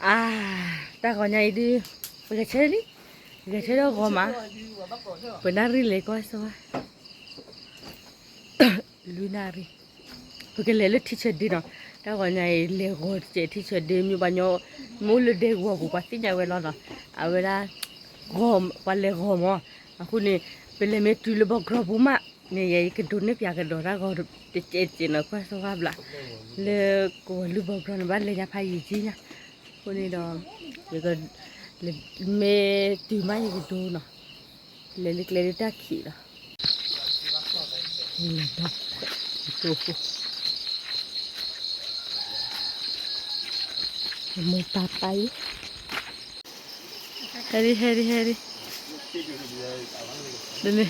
အါ, တၢ်ဂီၤညါအံၤဒုး ပဂဲၤဆၢလံ, ပဂဲၤဆၢထၢၣ်ဂီၤမး, ပနၣ်ရံၣ်လဲၤကွၢ်စိဝါ, လွံၢ်နၣ်ရံၣ်, ပကလဲၤလၢထံဆၢဒ့နီၤ, တၢ်ဂီၤညါအံၤ လဲၤဂီၤတစဲးထံဆၢဒ့ မ့ၢ်ပှၤညီ, မ့ၢ်အိၣ်လၢဒဲကဝီၤပူၤ ပှၤသ့ၣ်ညါဝဲလီၤနီၤ, အဝဲဒၣ် ပှၤလဲၤဂီၤမး, အဃိန့ၣ် ပလဲၤမ့ၢ်တုၤလၢဘီကရီပူၤမး, န့ၣ်ယဲ ယကဒိးန့ၢ်ပၠးကဒီးတၢ်ဂီၤတစဲးတစဲးနီၤ ကွၢ်စိဝါဘျး, လၢကဝီၤလုၢ်ဘီကရီန့ၣ် ဘၣ်လဲၤညါဖးယံာ်ကံညါ, အဃိန့ၣ်ဒီး ယက မ့ၢ်တုၤမးယကဒိနီၤ, လဲၤလၢကျဲလၢတၢ်ခံးလီၤ, မိၢ်ပၢ်ပၢ်အံၤ, ဟဲဒံ ဟဲဒံ ဟဲဒံ, ဒ်န့ၣ်,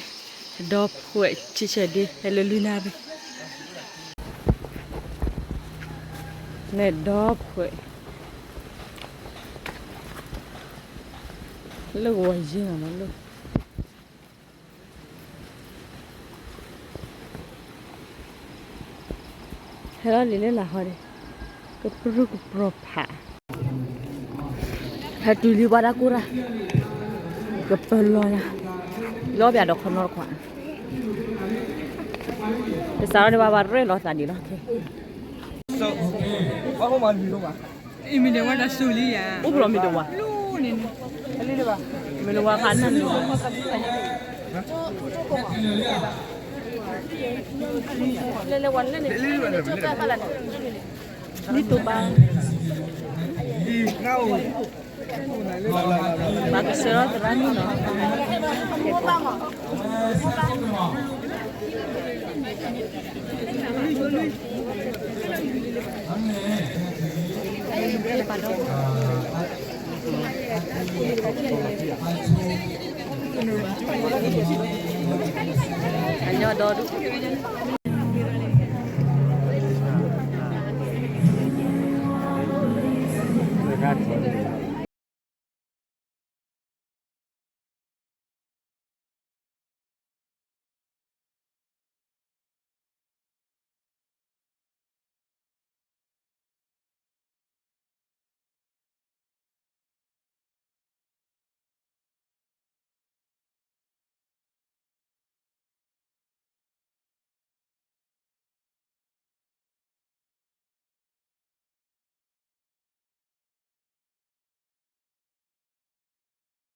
ဒီဖှဲးထံဆၢဒ့ ဟဲလၢလွံၢ်နၣ်ရံၣ်, န့ၣ်ဒီဖှဲး လၢကဝီၤယဲၢ်နီၤလၢ ဟဲလီၤလံလၢလၢဟီဒံး, ကပြုၢ်ကပြီၤဖး, ဟဲတုၤလံပှၤတၢ်ကိၢ်တၢ်, ကပၢလီၤညါ, လီၤပၠးဒီးခီနီတခွး, တစးထီၣ်န့ၣ်ဘၣ်ဘၣ်ရဲၣ်လီၤသးဒံးလီၤ, အိၣ်ဘျီမ့ၢ်တဝါ, မ့ၢ်တဝါဖးနၢ်န့ၣ်, နံၣ်တိဘၣ်, ပှၤကဆှၢလီၤသရၣ်မုၣ်နီၤ, အညီဒီဒူၣ် ကစၢ်ယွ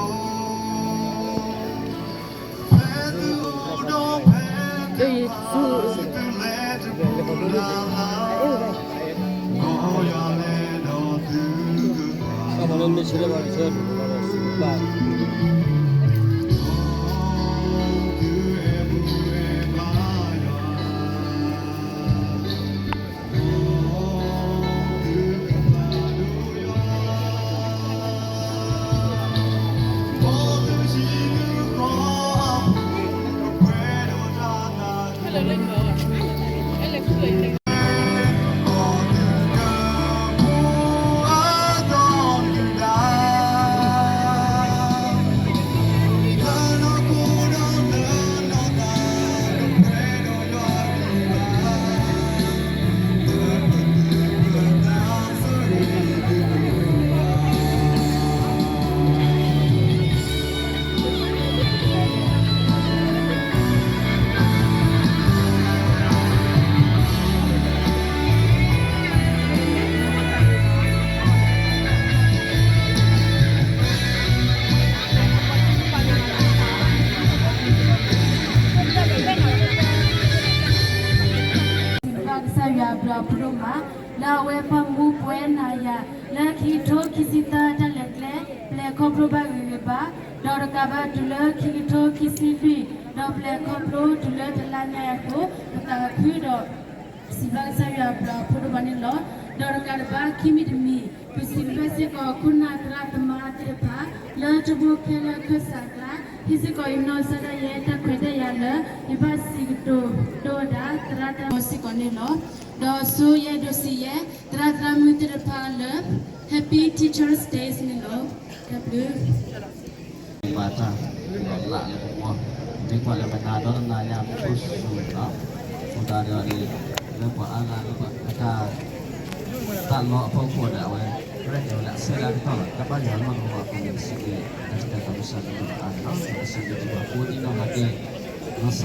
ၤအဘျုးအဖှိၣ်ဒိၣ်မး, လၢအဝဲပာ်မူပှဲၤနၤယၤ လၢခံကထိခံဆံသၢ တၢ်လဲၤကျဲ ပျဲၢ် ခီဖျိဘၣ်ဂ့ၤဂ့ၤဘၣ်, ဒီးတကးဘၣ်တုၤလၢခံကထိခံဆံလွံၢ်, ဒီးပလဲၤခီဖျိတုၤလၢတလါညါအံၤအဃိ, ပသးခုဒီး စံးဘျုးကစၢ်ယွၤအဘျုးအဖှိၣ်ဒိၣ်မးန့ၣ်လီၤ. ဒီးတကးဒံးဘၣ်ခံမံၤတမံၤ, ပစံးဘျုးစ့ၢ်ကီးခိၣ်နၢ်သရၣ်သမါသ့ၣ်တဖၣ် လၢတဘိခဲလၢာ်ခၢၣ်စးအကျါ, ဟ့ၣ်စ့ၢ်ကီးယနီၢ်ကစၢ်ဒၣ်ယဲ တၢ်ခွဲးတၢ်ယာ်လၢ ယဘၣ်စံးကတိၤဒိဝဲဒၣ်သရၣ်သရၣ်မုၣ်စ့ၢ်ကီးန့ၣ်လီၤ. ဒီးဆိယအဲၣ်ဒိးစံးယဲ သရၣ်သရၣ်မုၣ်သ့ၣ်တဖၣ်လၢ Happy Teachers' Day န့ၣ်လီၤ. တၢ်ဘျုး ဘၣ်တၢ်လီၤလးလၢပဂီၢ်, မ့ၢ်ကွၢ်လၢပနၤဒီးနၤယၤမူခိၣ်စူၤနီၤ, အဃိသတးဒီးန့ၣ် လၢပှၤအါဂၤလၢပတၢ် တၢ်လီၢ်အဖီခိၣ်ဒီး အဝဲရဲၣ်ကျဲၤဝဲဒၣ်အဆၢဒၣ်တတီၢ်လီၤ. တၢ်ဘၣ်ယွၤနီၢ်ကဝီၤအပူၤန့ၣ် ပစံးဘျုး တၢ်စံးတၢ်ကတိၤမုၢ်ဆါတမုၢ်အါန့ၣ်လီၤ. ပစံး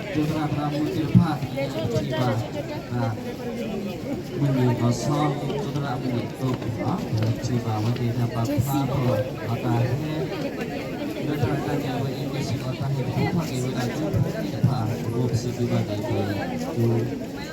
ဘျုးဒံးဘၣ်အဃိန့ၣ်နီၤ မၤက့ၤ လီၤဆီဒၣ်တၢ် ပကၠိသရၣ်သရၣ်မုၣ်သ့ၣ်တဖၣ် ပထံၣ်ဘၣ် မုၢ်နံၤလီၤဆီ ကၠိသရၣ်အမုၢ်နံၤအသိးနီၤ,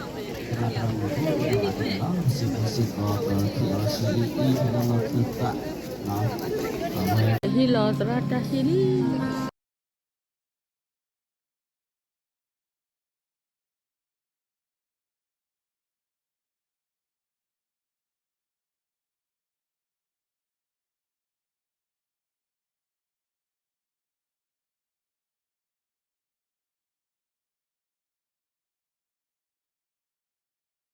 ပထံၣ်ဘၣ်ဝဲသ့ၣ်တဖၣ်ပာ်ဖျါထီၣ် ဒီးတၢ်ဟဲ လၢတၢ်ရဲၣ်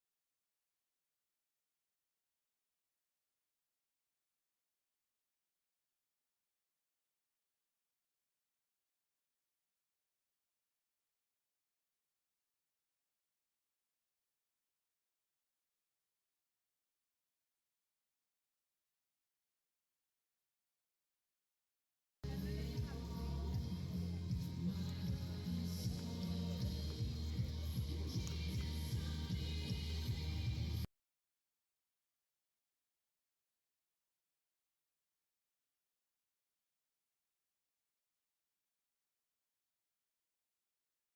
တၢ်ကျဲၤဝဲ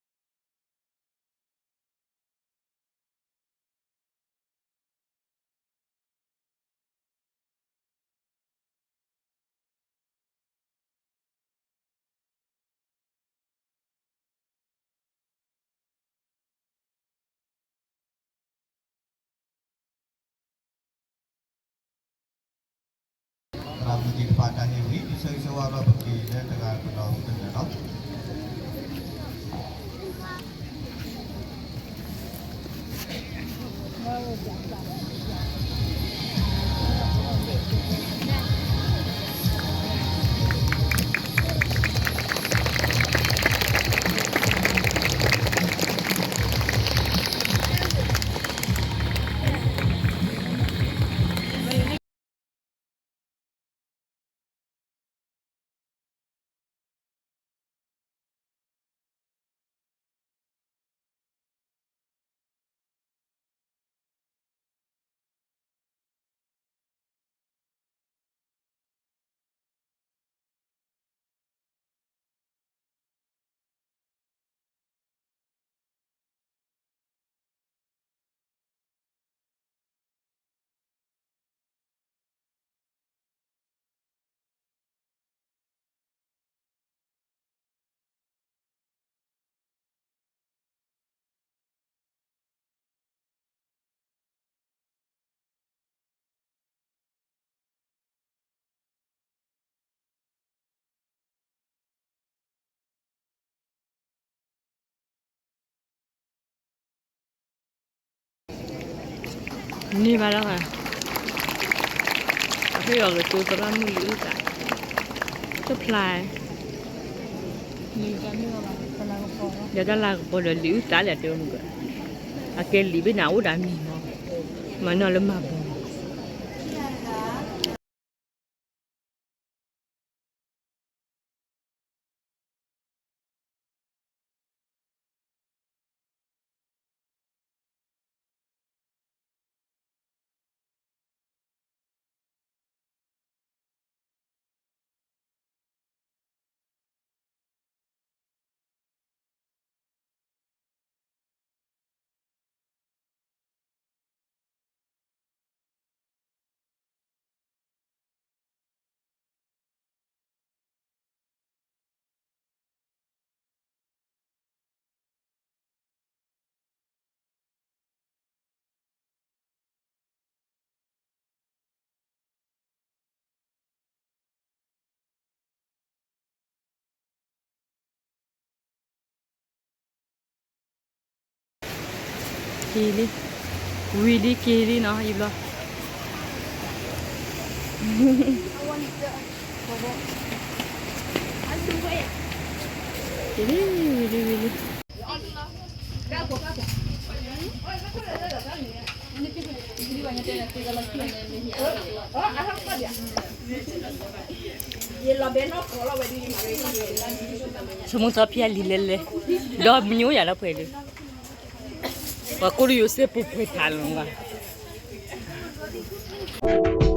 အံၤ မ့ၢ်စ့ၢ်ကီးတၢ်ဟ့ၣ်ကူၣ်ထီၣ်က့ၤဝဲဒၣ်ကၠိဖိသ့ၣ်တဖၣ်အဃိ ပစံးဘျုးဘၣ်က့ၤပကၠိ သရၣ်သရၣ်မုၣ်သ့ၣ်တဖၣ်န့ၣ်လီၤ. ပစံးဘျုးစ့ၢ်ကီး ပထံၣ်အီၤဆူအံၤအံၤ ဖဲလၢလီၤသုသး ဟ့ၣ်လီၤသရၣ်တၢ်ဟ့ၣ်လံ.သရၣ်မုၣ်သ့ၣ်တဖၣ်တၢ်ဟ့ၣ်ဝံၤ ပဆၢဂ့ၤဆၢဝါဘၣ်ပက့ၤလၢတဂၤကဒီးကတၢၢ်န့ၣ်လီၤ. န့ၢ်ဘၣ်လီၤ, အဃိအီၤကကၠိသရၣ်မုၣ်လံာ်အုၣ်သး, တဖျါ, ဒီးတၢ်လၤကပီၤဒီးလံာ်အုၣ်သးလဲၣ်တဲမုၢ်က, အကဲလံာ်ဘ့ၣ်နၤအိၣ်ဒၣ်မံၤနီၤ, မၤနီၤလၢမၤဘီ. က့ၤလံ, ဝံၤလံက့ၤလံနီၤ ယံၤဘျီ, က့ၤလံ, ဝံၤလံ ဝံၤလံ. ဆိကမိၣ်သီဖံအလံၤလဲၤလဲၤ, ဒီးမညိယၤလီၤပှဲၤလံ, ပှၤကိးဒုးယိၤစ့ပူၤပှဲၤထးလီၤဘၣ်.